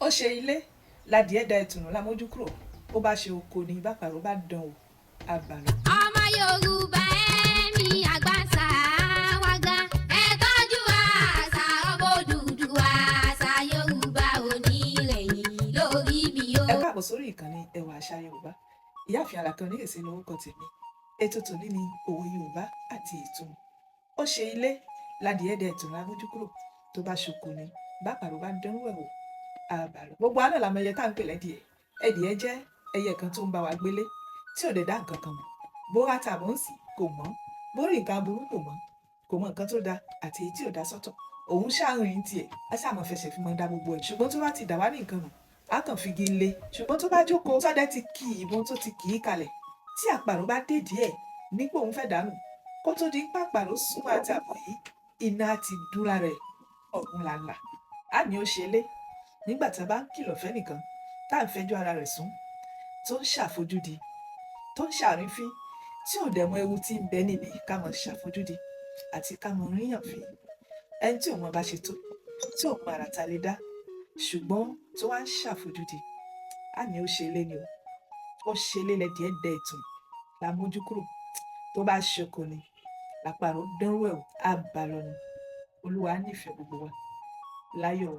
Ó ṣe ilé ládìẹ da ìtùnú lámójú kúrò. Bó bá ṣe oko ni bápàrọ̀ bá dán o àbàlọ. Ọmọ Yorùbá, ẹ̀mí àgbàṣà wága, ẹ tọ́jú àṣà ọmọ Odùduwà. Àṣà Yorùbá ò ní rẹ̀yìn lórí mi o. Ẹ káàbọ̀ sórí ìkànnì Ẹwà Àṣà Yorùbá. Ìyáàfin Àlàkẹ́ Oníyèsí lórúkọ tèmi. Ètò tòní ni òwe Yorùbá àti ìtumọ̀. Ó ṣe ilé ládìẹ da ìtùnú lámójú kúrò. Tó bá ṣoko ni bápàrọ̀ bá dánwò ẹ̀wò àbàlọ. Gbogbo àná làmọ ẹyẹ tá à ń pè lẹ́dìẹ̀. Ẹdìẹ jẹ́ ẹyẹ kan tó ń bá wa gbélé tí ò dẹ̀ dá nǹkan kan mọ̀. Bó rá tàbó ń sì kò mọ̀, bó rí nǹkan aburú kò mọ̀, kò mọ nǹkan tó da àti èyí tí ò da sọ́tọ̀. Òun ṣàrìn tiẹ̀, á ṣàmọ̀ fẹsẹ̀ fi mọ́ da gbogbo ẹ̀. Ṣùgbọ́n tó bá ti dà wá ní nǹkan nù, á kàn fi igi lé. Ṣùgbọ́n tó bá jókòó, tọ́dẹ ti kì ìbọn tó ti kì í kalẹ̀, tí àparò bá dé díẹ̀ nípò òun fẹ́ dànù, kó tó di pàpàrọ̀ súnmọ́ àti àbọ̀ yìí, iná ti dúra rẹ̀ ọ̀run làlà. Á ní ó ṣe lé nígbà tá a bá ń kìlọ̀ fẹ́nìkan tá à ń fẹjọ́ ara rẹ̀ sùn, tó ń ṣàfojúdi, tó ń ṣàrífín, tí ò dẹ̀ mọ ewu tí ń bẹ níbi ká mọ ṣàfojúdi àti ká mọ ríyàn fín. Ẹni tí ò mọ bá ṣe tó, tí ò mọ àrà tá lè dá, ṣùgbọ́n tó wá ń ṣàfojúdi, á ní ó ṣe lé ni o. Ó ṣe lé lẹ́dìẹ̀ dẹ ìtùn la mójú kúrò. Tó bá ṣoko ni làpàrọ̀ dánwò ẹ̀ á bá lọ ni. Olúwa nífẹ̀ẹ́ gbogbo wa láyọ̀.